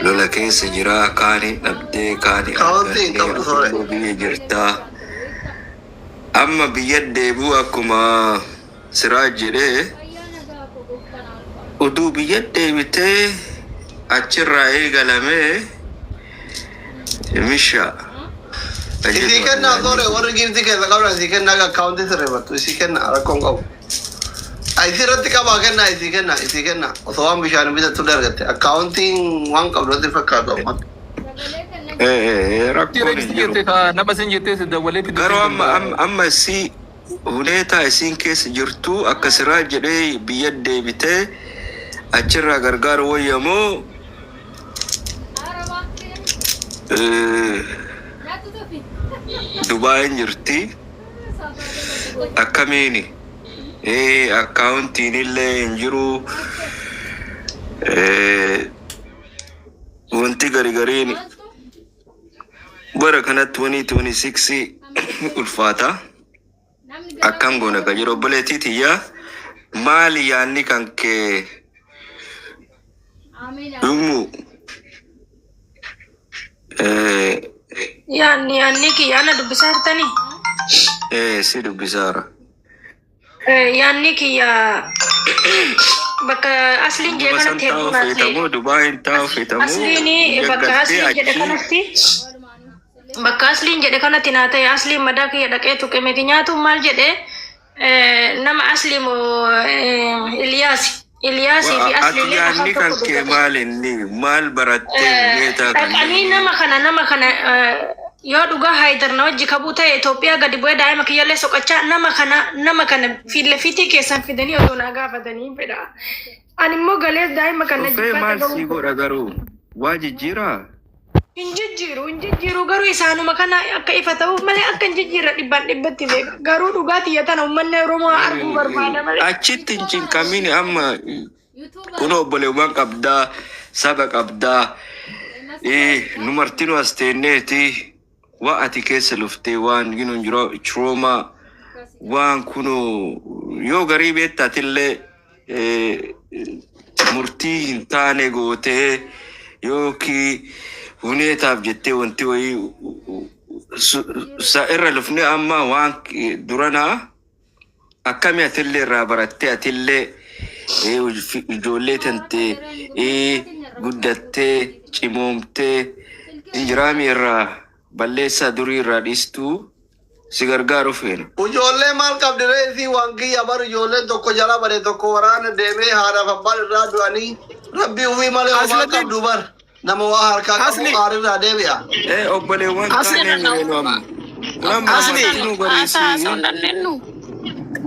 Lola keessa jira kaan hin dhabdee kaan hin Kaawwantii hin arganne qabdu soore. atillee biyya jirtaa. Amma biyya deebi'u akkuma Siraaj jedhee utuu biyya deebitee achirraa eegalamee misha kan Isii jedhu ani kennaa yaadni soore kiyya. warri giiftii keessa qabdan isii kennaa akka akkaawuntii sirreeffattu isii kennaa rakkoon qabu. Isii irratti qabaa kennaa isii kennaa isii kennaa osoo waan bishaan bitattu illee argatte akkaawuntiin waan qabdu natti hin fakkaatu ammatti. Rakkoon hin Registi jiru. jette ka nama sin jettee si dawwalee fiduu Garuu sin amma danda'a. amma amma si huneetaa isiin keessa jirtu akka siraa jedhee biyya deebitee achirraa gargaaru wayya moo eh, Dubaayin jirti akkamiini? Eh, akkaawuntiin illee hin jiru. Eh, wanti garigariin bara kana 2026 ulfaata. Akkam goona kan jedhu obboleettii tiyya maali yaanni kan kee dhumu eh, Yaanni kiyya ana dubbisaa jirtanii? eh, si dubbisaara. Yaanni kiyya bakka asliin jedhe Duba san kanatti taa'u hedduu naaf ta'e. feetamoo Dubaayin taa'u feetamoo Asliin biyya bakka galtee asliin jedhe achii kanatti bakka asliin jedhe kanatti naa ta'e asliin madaa kiyya dhaqee tuqe miti nyaatu maal jedhe nama aslii moo Iliyaasi Iliyaasii fi Ati asliilee afaan yaadni kan tokko kee dubbatu. maal inni maal barattee beektaa kan Dhaqanii jedhu nama kana nama kana yoo dhugaa Haayidar na wajji kabuu ta'e Itoophiyaa gadi bu'ee daa'ima kiyyallee soqachaa nama kana nama kana fiillafiitii keessan fidanii otoo naa gaafatanii fedha. Ani immoo galees daa'ima kana Dhufee jibbaata maal gahuu sii godha garuu waa jijjiiraa? Hin jijjiiru hin jijjiiru garuu isaanuma kana akka ifa ta'uuf malee akka hin jijjiirre dhibbaan dhibbatti beeka. Garuu dhugaa tiyya tana uummanni Oromoo arguu barbaada malee. Achitti hin cinqamin amma kun obboleewwan qabdaa saba qabdaa eh, nu martinuu as teenneeti waa ati keessa luftee waan ginu hin jiru trauma waan kunu yoo garii beektatillee eh, murtii hin taane gootee yookiin huneetaaf jettee wanti wayii sa irra lufne amma waan duranaa akkami atillee irraa barattee atillee eh, ijoollee tantee eh, guddattee cimoomtee injiraamii irraa balleessaa durii irraa dhiistuu si gargaaru feena. Ijoollee maal qabdi ree isii waan kiyya bar ijoolleen tokko jala bade tokko waraana deemee haadhaaf abbaan irraa du'anii rabbii ufii malee homaa Asladin. qabdu bar nama waa harkaa qabu Asli. aarirraa deebi'a. Eh, obboleewwan Asli. taanee mireenu amma. Kun amma Asli. martinuu bareessii.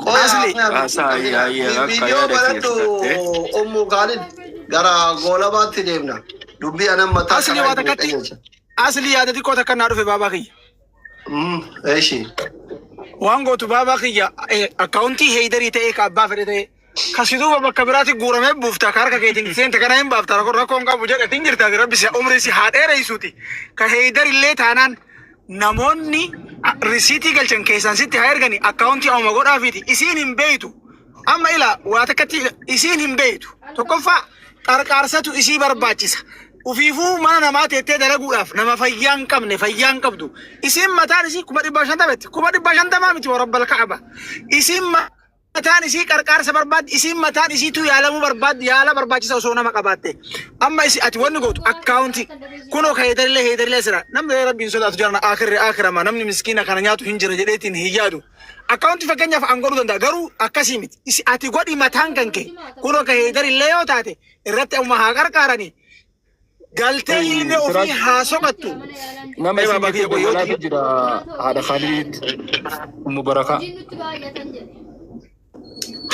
Qoya Asli. Haasaa ayyaa ayyaa akka Viidiyoo yaada kee baradhu fudhattee. Ummu Kaalid gara goolabaatti deemna. Dubbii anan mataa Asli karaa waa isin takkatti qajeelcha. asli yaada xiqqoo takka naa dhufe baabaa kiyya. Eshi. Waan gootu baabaa kiyya akkaawuntii heeydarii ta'ee ka abbaa fedhe ta'e ka si duuba bakka biraatti guuramee buufta ka harka keetiin seente kana hin baafta rakkoo rakkoon qabu jedhe tin jirta rabbi si umrii si haa dheereysuuti ka heeydarillee taanaan namoonni risiitii galchan keessaan sitti haa ergani akkaawuntii amma godhaafiiti isiin hin beeytu amma ilaa waa takkatti isiin hin beeytu tokkoffaa qarqaarsatu isii barbaachisa. Ufiifuu mana namaa teettee dalaguudhaaf nama fayyaa hin qabne fayyaa hin qabdu. Isiin mataan isii 550,000 itti 550,000 miti warabbal ka'aba. Isiin mataan isii qarqaarsa barbaaddi isiin mataan isiituu yaalamuu barbaaddi yaala barbaachisa osoo nama qabaatte. Amma isi ati wanni gootu akkaawunti kunoo ka heedarillee heedarillee sira namni rabbiin sodaatu jarana akirri akirama namni miskiina kana nyaatu hin jira jedheetiin hin yaadu. Akkaawunti fakkeenyaaf an godhuu danda'a garuu akkasii miti. Isi ati godhi mataan kan kee kunoo ka heedarillee yoo taate irratti amma haa qarqaarani galtee ilmee ofii haa soqattu. Nama Ee isin baabaa jettee kiyya qoyyoo dawwalaatu jira haadha Khaaliditti. Ummu Barakaa.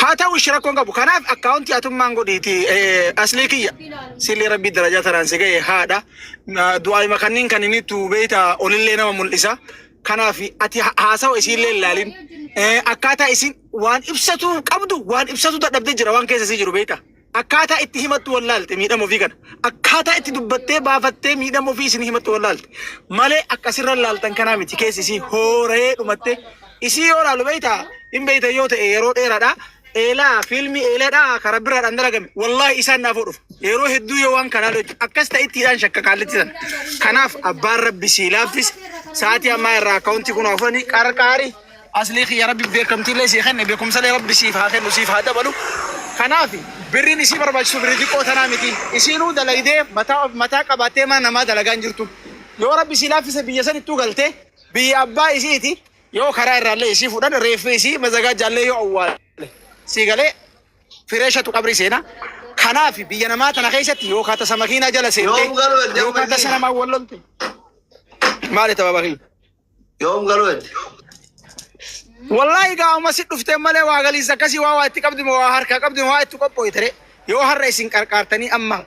Haa ta'u ishee rakkoon qabu. Kanaaf akkaawuntii atummaan godhiiti aslii kiyya. Sillee rabbii darajaa tanaan si ga'e haadha. Du'aayima kanniin kan inni tu beeyta olillee nama mul'isa. Kanaaf ati haasawa isiillee hin laalin. Akkaataa isin waan ibsatu qabdu waan ibsatu dadhabdee jira waan keessa isii jiru beeyta. Akkaataa itti himattu wallaalte miidhama ofii kana. Akkaataa itti dubbattee baafattee miidhama ofii isin himattu wallaalte. Malee akka asirra laaltan kanaa miti keessi isii hooree dhumatte. Isii yoo laalu beektaa hin beektan yoo ta'e yeroo dheeraadha. Eelaa fiilmii eeleedhaa karaa biraadhaan dalagame wallaahi isaan naaf dhufa. Yeroo hedduu yoo waan kanaa lolchu akkas ta'ittiidhaan shakka kaallitti sana. Kanaaf abbaan rabbi sii laaffis sa'aatii ammaa irraa akkaawuntii kun afanii qarqaari aslii kiyya rabbi beekamtiillee sii kenne beekumsallee rabbi siif haa kennu siif haa dabalu. Kanaaf birriin isii barbaachisu birrii xiqqoo tanaa miti. Isiinuu dalagdee mataa mataa qabaattee mana namaa dalagaa hin jirtu. Yoo rabbi sii laaffise biyya sanittuu galtee biyya abbaa isiiti yoo karaa irraallee isii fudhan reeffi isii mazagaajjaallee yoo awwaale sii galee fireeshatu qabrii seenaa. Kanaaf biyya namaa tana keessatti yookaan tasa makiinaa jala seentee Yoom galuu edde yookaan amma tasa isiin? namaa wal lolte. Maali tapha kiyya? Yoom galuu edde? Wallaahi gaa'uma si dhuftee malee waa galiis akkasii waa waa itti qabdi moo waa harkaa qabdi moo waa itti qophooyte yoo har'a isin qarqaartanii amma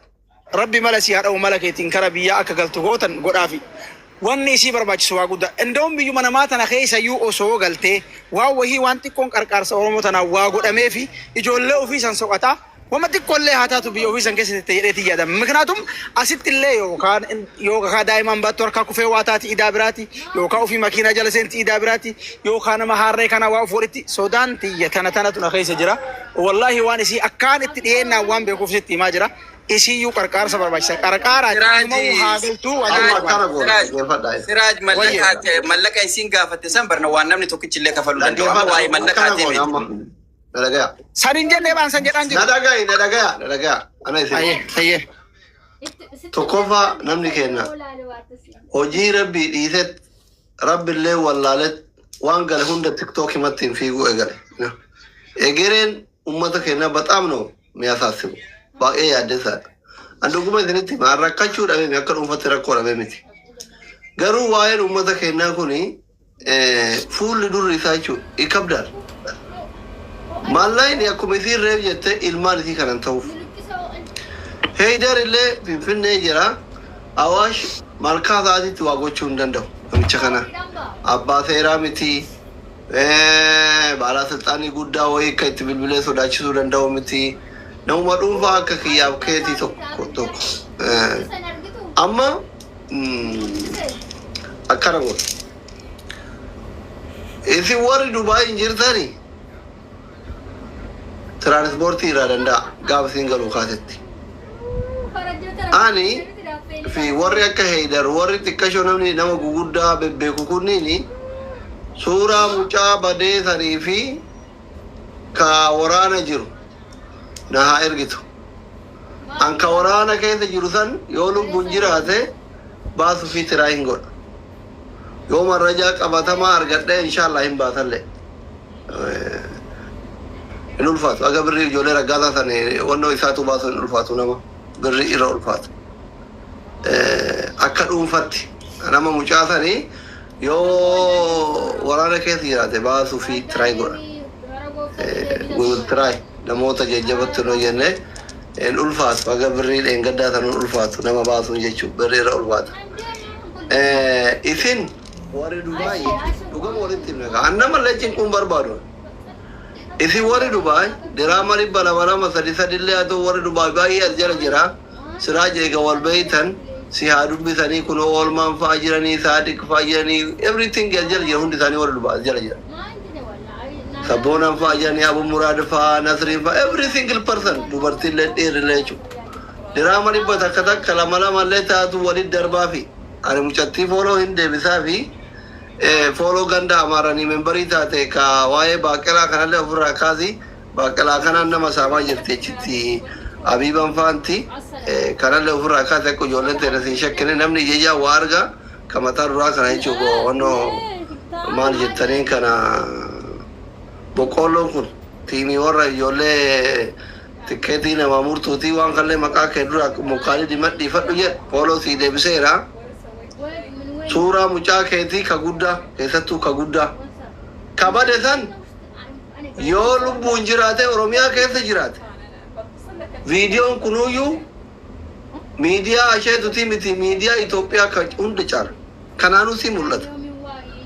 rabbi mala si haa dha'u mala keetiin kara biyyaa akka galtu gootan godhaafi. Wanni isii barbaachisu waa guddaa. Inda'uun biyyuma namaa tana keessa iyyuu osoo galtee waan wahii waan xiqqoon qarqaarsa Oromoo tanaan waa godhameefi ijoollee ofii san soqataa wama xiqqoollee haa taatu biyya ofii san keessa teette jedheetii yaada. Miknaatum asitti illee yookaan yookaan daa'imaan baattu harkaa kufee waa taati idaa biraati yookaan ofii makiinaa jala seenti idaa biraati yookaan nama haarree kana waa of walitti sodaan tiyya tana tanatu na keessa jira. Wallaahi waan isii akkaan itti dhiyeennaan waan beekuuf sitti himaa jira. Isiyyuu qarqaarsa barbaachisa. Qarqaaraati Siraaj haa galtuu waan Amma jedhu akkana barbaada. goona Siraaj dhaggeeffadhaa. Siraaj Wayye. mallaqa mallaqa isiin gaafatte san barna waan namni tokkichi illee kafaluu danda'u. Amma Dhaggeeffadhaa waa'ee akkana mallaqaatii goona miti. amma. Na dhagaya. San hin jennee baan san jedhaan Na jiru. dhagayi na dhagaya na dhagaya. Ana isin. Ayyee ayyee. Tokkoffaa namni kenna hojii rabbii dhiiset rabbillee wallaalet waan gale hunda tiktook himatti hin fiiguu eegale. Egereen ummata keenya በጣም ነው የሚያሳስበው baay'ee yaaddessaadha. An dhuguma isinitti hima an rakkachuu dhabee akka dhuunfatti rakkoo dhabee miti. Garuu waa'een ummata keenyaa kuni fuulli durri isaa jechuudha ikabdaal. Maallaqni akkuma isiin reef jette ilmaan isii kanan ta'uuf. Heydar illee Finfinnee jira. Awaash malkaa isaatiitti waa gochuu hin danda'u namicha kana. Abbaa seeraa miti. Baalaasilxaanii guddaa wayii akka itti bilbilee sodaachisuu danda'u miti. Namuma dhuunfaa akka kiyyaaf keetii tokko tokko. Amma akkana godha. Isin warri Dubaay hin jirtani tiraanispoortii irraa danda'a gaafa isin galuu kaasetti. Ani fi warri akka Heydar warri xiqqashoo namni nama guguddaa bebbeeku kunniini suuraa mucaa badee sanii fi ka waraana jiru na haa ergitu. An ka waraana keessa jiru san yoo lubbuun jiraate baasuu fi tiraa hin godha. Yoo marrajaa qabatamaa argadhe inshallah hin baasallee. Hin ulfaatu. Aga birrii ijoollee raggaasaa san wannoo isaatu baasuu hin ulfaatu nama. Birrii irra ulfaatu. Akka dhuunfatti nama mucaa sanii yoo waraana keessa jiraate baasuu fi try godha. We will try. Namoota jajjabatti nu jenne hin ulfaatu. Aga birrii dheengaddaa san hin ulfaatu nama baasuun jechuun birrii irra ulfaata. Isin warri Dubaay dhugama walitti himna. An namallee cinquun barbaadu. Isin warri Dubaay diraama 200 2 3 sadillee haa ta'u warri Dubaay baay'ee as jala jira. Siraaj eega wal beeytan si haa dubbisanii kun oolmaan fa'aa jiranii saadiq fa'aa jiranii everything as jala jira hundi isaanii warri Dubaay as jala jira. Sabboonaan fa'aa jiranii Abu Muraad fa'aa Nasriin fa'aa every single person dubartiillee dhiirrillee jechuudha. Diraama 100 1 2 lamallee taatu walit darbaa fi ani mucattii follow hin deebisaa fi follow ganda amaaranii membarii taate ka waa'ee baaqelaa kanallee ofirraa kaasi baaqelaa kanaan nama saamaa jirti jechitti abiiban faanti kanallee ofirraa kaasi akka ijoolleen ta'e sin shakkine namni ijajaa waa arga ka mataa duraa kana jechuun wannoo maal jettaniin kana boqqoolloon kun tiimii warra ijoollee tikkeetii namaa murtuutii waan kallee maqaa kee dura mukaanii dimadhiifadhu jedhe follow sii deebiseera. Suuraa mucaa keetii ka guddaa keessattuu ka guddaa ka bade san yoo lubbuun jiraate Oromiyaa keessa jiraate viidiyoon kunuyyuu miidiyaa asheetutii miti miidiyaa Itoophiyaa ka hunda caala kanaanuu si mul'ata.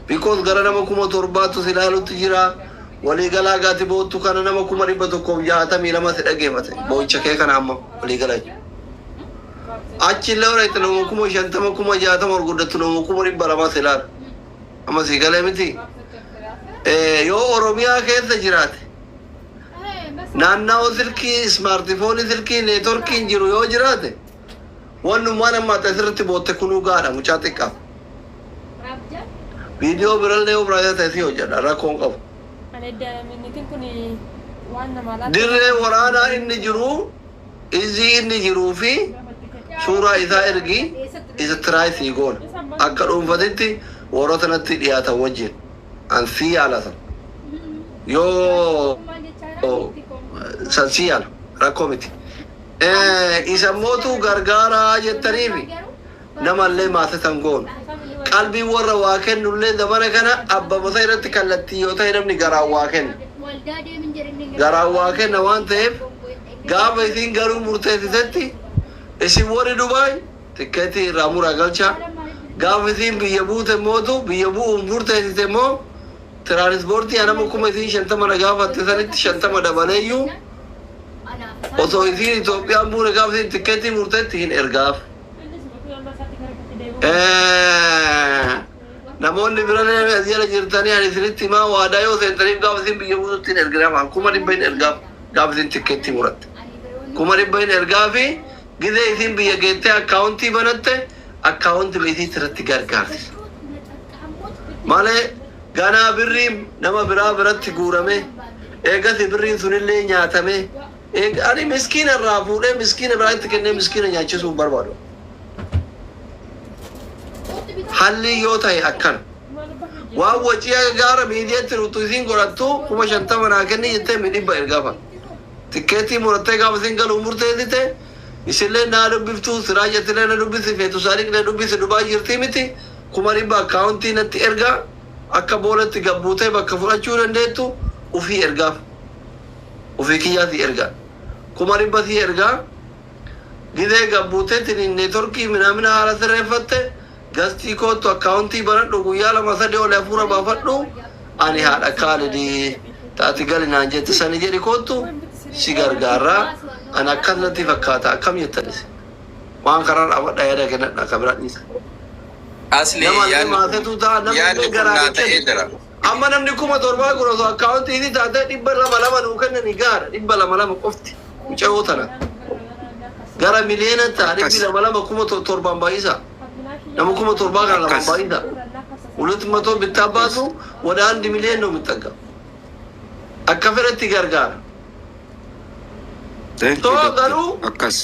Because gara nama 7,000tu si ilaalutti jira. Waliigalaa gaati boottu kana nama 162,000 si dhageeffate. Boo'icha kee kana amma waliigala jechuudha. Achi illee hora itti nama 50,000 60,000 ol guddattu nama 200,000 si ilaala. Amma si galee miti. Yoo Oromiyaa keessa jiraate Naannawa silkii ismaartifoonii silkii neetworkiin jiru yoo jiraate wannummaan amma ati asirratti bootte kunuu gaadha mucaa xiqqaaf. Viidiyoo birallee yoo biraayyaa ta'e si hojjedha rakkoon qabu. Dirree waraanaa inni jiru izii inni jiruu fi suuraa isaa ergi isa tiraay sii goona. Akka dhuunfatitti warroota natti dhiyaatan wajjin an sii yaala san. Yoo san sii yaala rakkoo miti. Isa mootu gargaaraa jettaniifi namallee maasatan goonu. Qalbiin warra waa kennullee zamana kana abbamasa irratti kallattii yoo ta'e namni garaan waa kenna. Garaan waa kenna waan ta'eef gaafa isiin garuu murteessitetti isin warri Dubaay tikkeetii irraa muraa galchaa. Gaafa isiin biyya buute mootu biyya bu'uun murteessite immoo tiraanispoortii anama 50,000 na gaafatte sanitti 50 dabaleeyyuu osoo isiin Itoophiyaan buune gaafa isiin tikkeetii murteetti hin ergaaf. Namoonni birallee as jala jirtanii ani isinitti himaa waadaa yoo seentaniif gaafa isin biyya buututti hin erginaaf 100,000 hin ergaaf gaafa isin tikkeettii muratte. 100,000 hin ergaa fi gizee isin biyya geettee akkaawuntii banatte akkaawuntii isii irratti gargaarsisa. Malee ganaa birriin nama biraa biratti guurame eegasi birriin sunillee nyaatame ani miskiina irraa fuudhee miskiina biraatti kennee miskiina nyaachisuu hin barbaadu. Halli yoo ta'e akkana. Waan wacii akka gaara miidiyaatti rutu isiin godhattu 50,000 naa kenni jettee mi 100 ergaafa. Tikkeetii murattee gaafa isiin galuu murteessite isillee naa dubbiftuu siraa jettillee na dubbisi feetu saadiqlee dubbisi Dubaay jirtii miti 100,000 akkaawuntii natti ergaa akka boolatti gabbuutee bakka fudhachuu dandeettu ufii ergaaf. Ufii kiyyaa sii ergaa. 100,000 sii ergaa. Gizee gabbuuteetiin neetworkii minaamina haala sirreeffatte gastii koottu akkaawuntii banadhu guyyaa lama sadii oli hafuura baafadhu ani haadha kaalidii taati gali naan jette sani jedhi koottu si gargaarraa ani akkas natti fakkaata akkam jettanis waan karaa dhaabadha yaada kennadha akka biraa dhiisa. Asli Nama illee yaadni kun maatetu ta'a namni yaadni illee kun garaa naa hin ta'ee kennu. jira. Amma namni 7,000 kun osoo akkaawuntii isii taatee 200 nuu kennanii gaara 200 qofti mucayoo tana. Gara miliyoona ta'a 200 7,000 baay'isa. Nama 7,000 kana lamaan baay'isa. ሁለት መቶ ብታባዙ ወደ 1 ሚሊዮን ነው የሚጠጋው። Akka fedhetti gargaara. Thank you, Too doctor. garuu Akkas.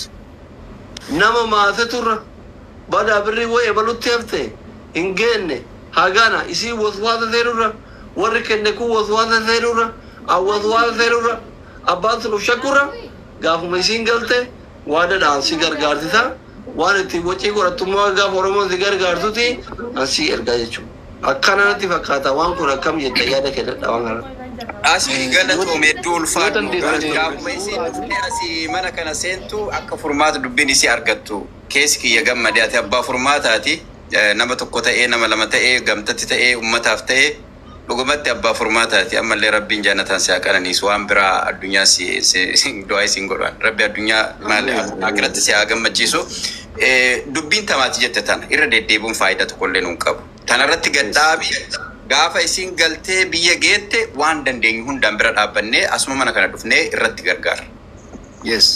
nama maateturra badaa birrii wayi ebalutti hafte hin geenne hagana isii waswaasa seenurra warri kenne kun waswaasa seenurra an waswaasa seenurra abbaan sun uf shakkurra gaafuma isiin galte waadadhaan si gargaarsisa waan ittiin wacii godhattummaa gaafa Oromoon si gargaartuti an si ergaa jechuudha. Akkana natti fakkaata waan kun akkam jetta yaada kennadha waan kana. Asii galatoom hedduu Yoo ulfaadhu. dandeesse Gaafuma isiin dhuftee asii mana kana seentu akka furmaata dubbiin isii argattu. Keessi kiyya gammadee ati abbaa furmaataati. Nama tokko ta'ee nama lama ta'ee gamtatti ta'ee ummataaf ta'ee dhugumatti abbaa furmaataati. Ammallee Rabbiin jannataan si haa qananiisu waan biraa addunyaa si du'aa isiin godhan. Rabbi addunyaa maal akiratti si haa gammachiisu. Dubbiin tamaati jette tana irra deddeebiin faayidaa tokkollee nuun qabu. Tanarratti gaddaabi gaafa isiin galtee biyya geette waan dandeenyu hundaan bira dhaabbannee asuma mana kana dhufnee irratti gargaara. Yes.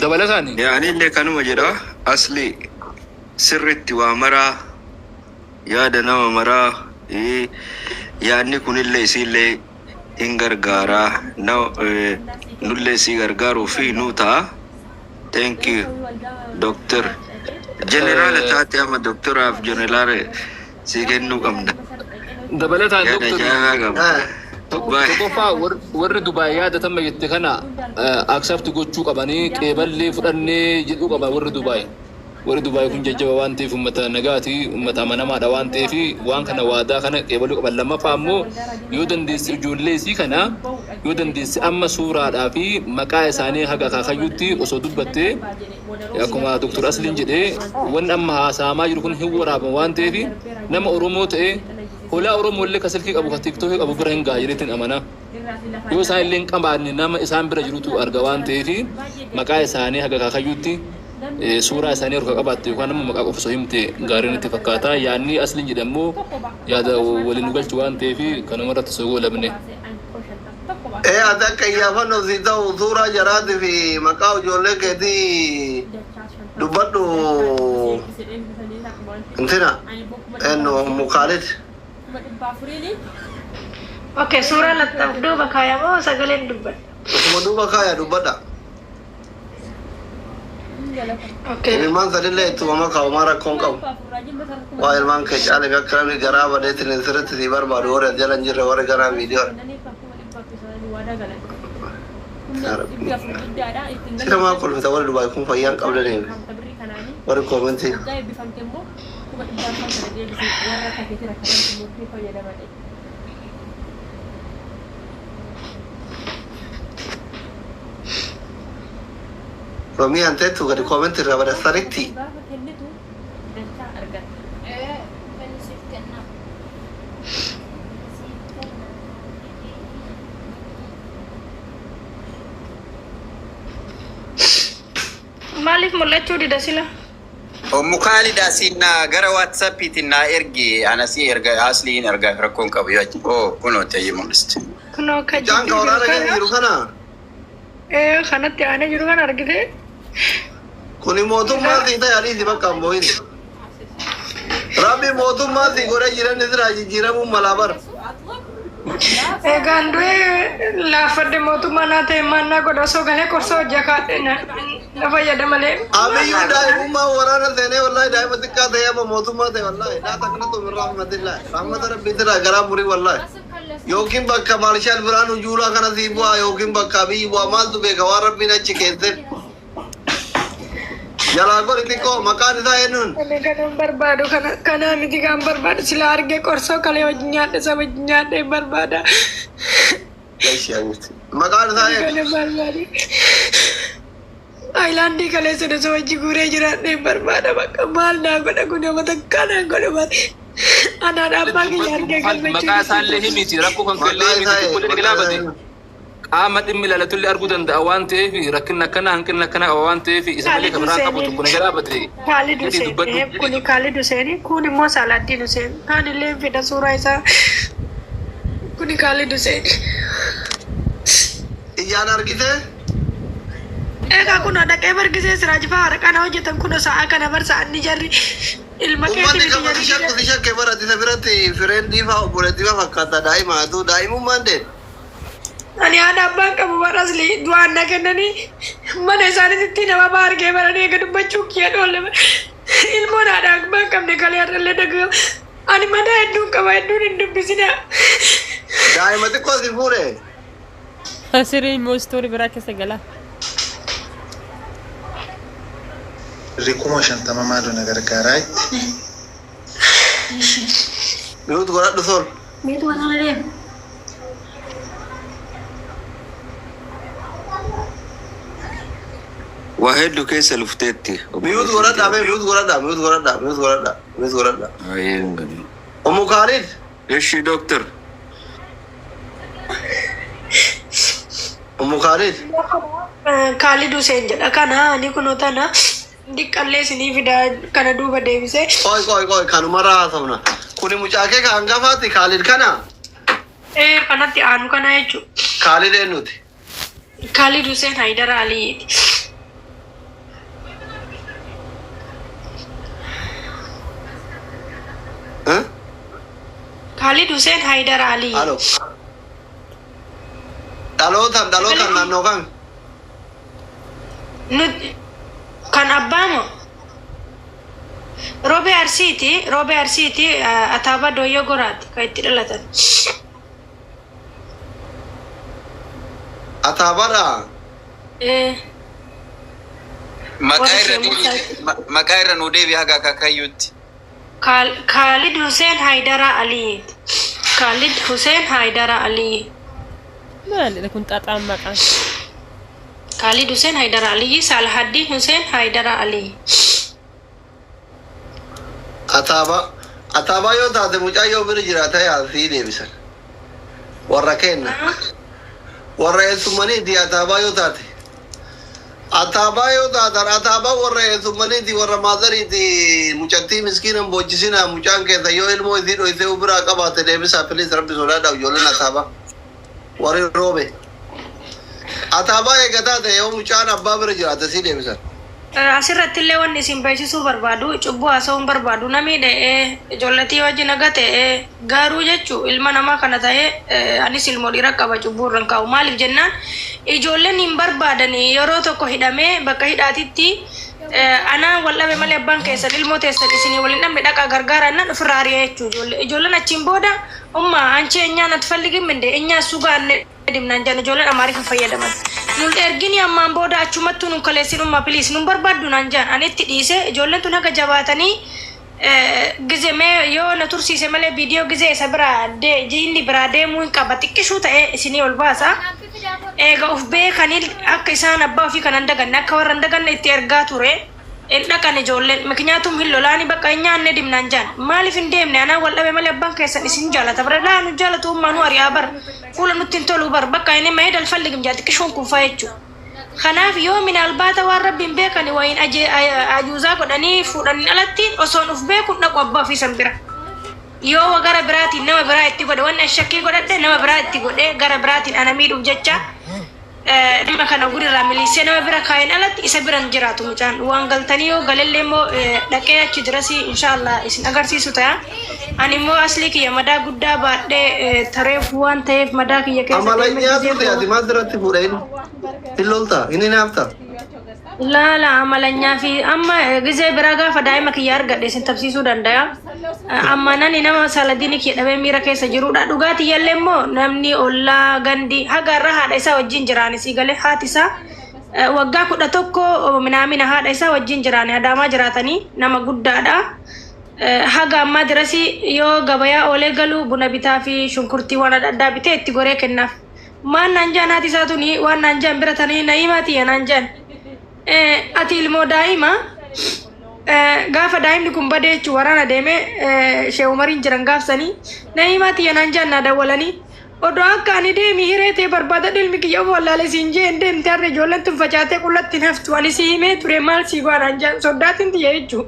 Dabalataan Yaani illee kanuma jedha. Asli sirritti waa maraa yaada nama maraa yaadni kunillee isiillee hin gargaaraa nullee isii gargaaruu fi nuu ta'a. Thank you, doctor. Jeneraala taate amma doktoraaf jeneraala sii kennuu qabna. Dabalataan Yaada doktor ajaa'ibaa qabna. Tokkoffaa warri Dubaay yaadatama jette kana accept gochuu qabanii qeeballee fudhannee jedhuu qaba warri Dubaay. Warri Dubaay kun jajjaba waan ta'eef uummata nagaati uummata amanamaadha waan ta'eef waan kana waadaa kana qeebaluu qaban. Lammaffaa immoo yoo dandeesse ijoollee isii kana yoo dandeesse amma suuraadhaa fi maqaa isaanii haga akaakayyuutti osoo dubbattee akkuma Doktor Asliin jedhee wanni amma haasa'amaa jiru kun hin waraabama waan ta'eef nama Oromoo ta'ee holaa Oromoo illee ka silkii qabu ka TikTokii qabu bira hin gaha jedheetiin amana. Yoo isaan illee hin qabaanne nama isaan bira jirutu arga waan ta'eef maqaa isaanii haga akaakayyuutti suuraa isaanii harka qabaatte yookaan immoo maqaa qofa osoo himte gaarii natti fakkaata. Yaadni Asliin jedhamu yaada waliin nu galchu waan ta'eef kanuma irratti osoo goolabne. Ee, ati akka iyyaafannoo si ta'u suuraa jaraatii fi maqaa ijoollee keetii dubbadhu intina eenyu Mukaalid. Okay, suuraa laxxaaf duuba kaayamoo sagaleen dubbadha? Osuma duuba kaaya dubbadha. Okay. Ilmaan sanillee ittuma makaa homaa rakkoon qabu. Waa ilmaan kee caalee akka namni garaa badeetiin sirriitti si barbaadu warri as jala hin jirre warri garaa viidiyoo. Sila maa kolfita warri Dubaay kun fayyaan qabdaniif warri koomentii. Romii anteettu gadi koomentii irraa bada saritti. Maaliif mul'achuu dida sila? Ummu Kaalid asiin naa gara WhatsAppiitiin naa ergi anasii erga asliin ergaa rakkoon qabu yoo achi oo kunoo ta'ee mul'isti. Kunoo ka Mucaan ka jidduu jiru waraana keessa kana. jiru kana. Ee, kanatti aanee jiru kana argite. Kuni mootummaa sii ta'e adiisi bakka hin boo'in. Rabbi mootummaa sii godhee jiran isiraa jijjiiramuun malaa bara. Egaan du'ee laaffadhe mootummaa naa ta'e maannaa godha osoo galee qorsoo hojii kaadhe na na fayyada malee. Abiyyuu daa'imummaa waraana seenee wallahi daa'ima xiqqaa ta'ee amma mootummaa ta'e wallahi laa taqnatu min rahmatillah rahmata rabbiitirraa garaa murii wallahi. Yookiin bakka Maarshaal Biraanuu Juulaa kana sii bu'aa yookiin bakka Abiyyi bu'aa maaltu beeka waan rabbiin achi keesse. Jalaa godhi xiqqoo maqaan isaa eenyuun? Ani kanan barbaadu kana kanaa miti kan barbaadu sila argee qorsoo kalee wajjin nyaadhe isa wajjin nyaadhe hin barbaada. Maqaan isaa Ani eenyu? kanan barbaadu. Ayilaandii kalee sana isa wajjin guuree jiraadhe hin barbaada bakka maal naa godha kun nama takkaa naa godha maal. Anaan abbaa kiyya argee gammachuu Maqaa isaallee himiti rakkoo kan kellee Maqaa isaa himiti eenyu? tokkollee Maqaa isaa gaafate. eenyu? Qaama dhimmi ilaalatullee arguu danda'a waan ta'eef rakkinni akkanaa hanqinni akkanaa qaba waan ta'eef isa malee Kaalid kan biraan qabu Hussein. tokko ni galaafate. Kaalid Jedhii Hussein. dubbadhu. Kuni Kaalid Hussein. Kun immoo Salaaddiin Hussein. Kaan illee fida suuraa isaa. Kuni Kaalid Hussein. Ijaan argitee? Egaa kun dhaqee bargisee Siraaj fa'aa harqana hojjetan kun sa'a kana bar sa'anni jarri ilma keetii Uummanni miti kan jarri si shakku si shakke bara isa biratti fireendii fa'aa obboleettii fa'aa fakkaata daa'ima haa ta'u daa'imummaan deemu. Ani haadha abbaan qabu bara asli du'aan na kennanii mana isaaniitti nama baa argee baranii eega dubbachuu kiyya dhoolle. Ilmoon haadha abbaan qabne kalee har'allee dhaga'u. Ani madaa hedduun qaba hedduun hin dubbisina. Daa'ima xiqqoo si fuudhe. Sirrii immoo istoorii biraa keessa galaa. Birrii 50,000 maaloo na gargaaraa itti. Mute godhadhu sol. Meetu waraana deema. Waa hedduu keessa lufteetti. Mute godhadhaa mee mute godhadhaa mute godhadhaa mute godhadhaa mute godhadhaa. Ummu Kaalid. Eshi doctor. Ummu Kaalid. Kaalid Hussein jedha kana ani kunoo tana diqqallee isinii fida kana duuba deebisee. Qoy qoy qoy kanumarraa haasofna. Kuni mucaa kee ka hangafaati Kaalid kana? Ee kanatti aanu kana jechuudha. Kaalid eenyuti? Kaalid Hussein Haydara Aliyyiiti. Eh? Kaalid Hussein Haydara Aliyyi. Alo. Dhalootaan dhalootaan naannoo kam? Nut kan abbaa moo? Roobee Arsiiti, Roobee Arsiiti, Ataabaa Dooyyoo Goraati kan itti dhalatan. Ataabaadha. Ee. Maqaa Warra irra Sheemuusaa. deebi maqaa irra nuu deebi haga akaakayyuutti. Kaalid Hussein Haydara Aliyyiiti. Kaalid Hussein Haydara Aliyyi. Maalidha kun xaxaan maqaan? Kaalid Hussein Haydara Aliyyi, Salahaddin Hussein Haydara Aliyyi. Ataabaa. Ataabaa yoo taate mucaa yoo bira jiraata yaa sii deebisan. Warra kenna. Warra eessummaniiti ataabaa yoo taate. Ataabaa yoo taatan ataabaa warra eessummaniiti warra maazariiti mucattii miskiinan boochisina mucaan keessa yoo ilmoo isii dhoysee biraa qabaate deebisaa please rabbi sodaadhaa ijoolleen ataabaa. Warri roobe. Ataabaa eegataa ta'e yoo mucaan abbaa bira jiraate sii deebisan. Asirratti illee wanni isin beeksisuu barbaadu, cubbuu haasa'uu hin barbaadu. Namii dha'ee ijoolletii wajji naga ta'ee garuu jechuu ilma namaa kana ta'ee anis ilmoo dhiira qaba, cubbuu irra hin kaa'u. Maaliif jennaan, ijoolleen hin barbaadanii yeroo tokko hidhamee bakka hidhaatitti anaan wal dhabe malee abbaan keessan ilmoo teessan isinii wal hin dhabne, dhaqaa gargaaraa jennaan ofirraa ari'ee jechuu ijoollee. Ijoolleen achiin booda umma anchi eenyaan atfalligim inde eenyaa sugaan dimnaan jedhan. Ijoolleen Amaariffa fayyadaman. Nun ergini ammaan booda achumattuu nun kaleessin umma, please, nun barbaaddu naan jedhan. Ani itti dhiise. Ijoolleen tun haga jabaatanii gize mee yoo na tursiise malee viidiyoo gizee isa biraa inni biraa deemuu hin qaba, xiqqishuu ta'ee isinii ol baasa. Eega uf beekanii akka isaan abbaa ofii kana hin daganne, akka warra hin daganne itti ergaa ture. Hin dhaqan ijoolleen, miknyaatum hin lolaani, bakka hin nyaanne dimnaan jaan. Maaliif hin deemne? Anaan wal dhabe malee abbaan keessan isin jaalata bara. Laa, nu jaalatu ummaa, nu ari'aa bar, fuula nutti hin tolu bar, bakka inni mahid alfalligim jaa xiqqishuun kun faa jechuu. Kanaaf yoo minaalbaata waan rabbiin beekani wayin ajuuzaa godhanii fuudhaniin alatti osoon uf beekun dhaqu abbaa ofii san bira. Yoo gara biraatiin nama biraa itti godhe, wanni an shakkii godhadhe, nama biraa itti godhe, gara biraatiin ana miidhuuf jecha dhimma kana gurirraa miliisee nama bira kaa'een alatti isa bira hin jiraatu mucaan. Waan galtanii yoo galellee immoo dhaqee achi dirasii inshaallah isin agarsiisu ta'a. Ani immoo aslii kiyya madaa guddaa baadhee tareef waan ta'eef madaa kiyya keessa deemee Amalanyaa gisee turte ati maal sirratti fuudha inni? Hin lolta, inni naafta. Laala, amalanyaa fi amma gizee biraa gaafa daa'ima kiyya argadhe isin tabsiisuu danda'a. Amma nani nama saladiini kiyya dhabee miira keessa jirudha. Dhugaatii yallee immoo namni ollaa gandi haga irra haadha isaa wajjin jiraani sii galee, haati isaa waggaa 11 minaamina haadha isaa wajjin jiraani, Adaamaa jiraatanii, nama guddaadha. Haga ammaa dirasii yoo gabayaa oolee galu buna bitaa fi shunkurtii waan adda addaa bitee itti goree kennaaf. Maal naan jaan haati isaa tuni, waan naan jaan bira tanii, Na'iimaa tiyya naan jaan. Ati ilmoo daa'ima gaafa daa'imni kun badee jechuun waraana deemee Shee Umariin jiran gaafsanii, Na'iimaa tiyya naan jaan, naa dawwalanii. Odoo akka ani deemi hiree ta'e barbaadadhu, ilmi kiyya of wallaalee siin jee hin deemte, har'a ijoolleen tun facaatee qullatti hin haftu, ani si himee ture, maal sii go'a naan jaan soddaatiin tiyya jechuun.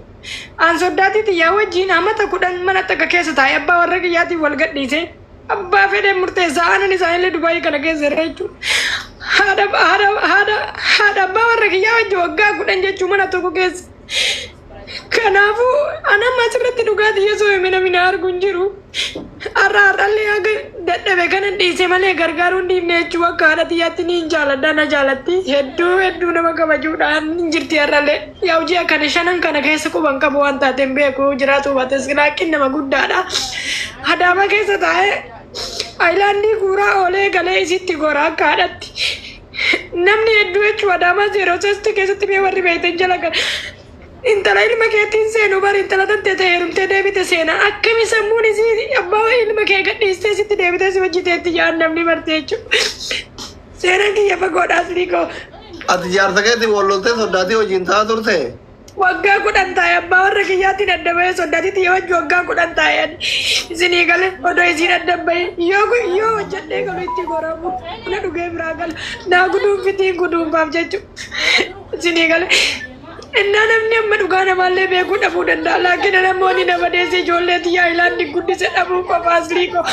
An soddaatii tiyyaa wajjin amata 10 mana takka keessa taa'e, abbaa warra kiyyaatiin wal gadhiise. Abbaa fedhee murteessaa aanan isaanillee Dubaayii kana keessa jira jechuudha. Haadha haadha haadha haadha abbaa warra kiyyaa wajjin waggaa 10 jechuun mana tokko keessa. Kanaafuu an amma asirratti dhugaatii yesoo hime namni na argu hin jiru. Har'a har'allee haga dadhabe kanan dhiise malee gargaaruu hin dhiifne jechuun akka haadha tiyyaatti ni hin jaaladha, na jaalatti, hedduu hedduu nama kabajuudhaan hin jirti har'allee. Yaa hojii kana shanan kana keessa quban qabu waan taateen beeku, jiraatu baates laakiin nama guddaadha. Adaama keessa taa'ee ayilaandii guuraa oolee galee isitti gora akka haadhatti. Namni hedduu jechuun Adaamaa zeeroo sesti keessatti mee warri beektan jala kana. Intala ilma keetiin seenu bari, intala tantee ta'e heerumtee deebite seena. Akkami sammuun isii abbaa ilma kee gadhiistee sitti deebitee si wajji teetti jaan namni marte jechuudha. Seenaan kiyya fagoodha, aslii koo. Ati jaarsa keetiin wal loltee soddaatii wajjin ta'aa turte? Waggaa 10 taa'e abbaa warra kiyyaatiin adda bahee, soddaatii tiyya wajji waggaa 10 taa'e ani. Isinii gale, odoo isiin adda bahee yoo yoo hojjedhee galu itti goramu na dhugee biraa gala. Naa guduunfitiin guduunfaaf jechuudha. Isinii gale. Innaa namni amma dhugaa namaallee beekuu dhabuu danda'a. Laakiin namoonni nama deesse ijoollee tiyyaa ilaalli guddise dhabuu qofa, aslii koo.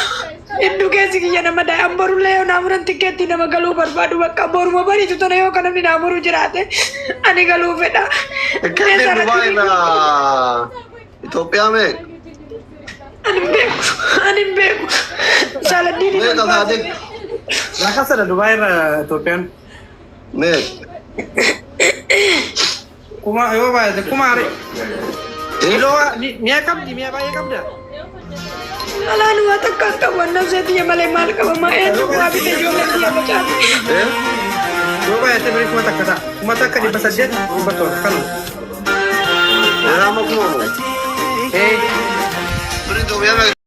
Hedduu keessi kiyya nama daa'e. An borullee yoo naa muran tikkeettii nama galuu barbaadu, bakka boruma bariitu tana yoo kan namni naa muru jiraate ani galuu fedha. Tikkeettiin Dubaay irraa Itoophiyaa meeqa? Ani hin beeku. Ani hin beeku. Saaladdiin hin Meeqa Saadiq? Lakkasadha Dubaay irraa Itoophiyaan. Meeqa? Kuma yoo baay'ate kuma ari. Kiiloo mi'a qabdi, mi'a baay'ee qabda. Alaan waa takka hin qabu, annam seetiyya malee maal qaba, maa eenyu waa bite ijoollee tiyya facaate. Yoo baay'ate birii 1000 ta'a. 1800, 700 kanuma. Diraama kuma moo? Ee. Birri Itoophiyaa meeqa?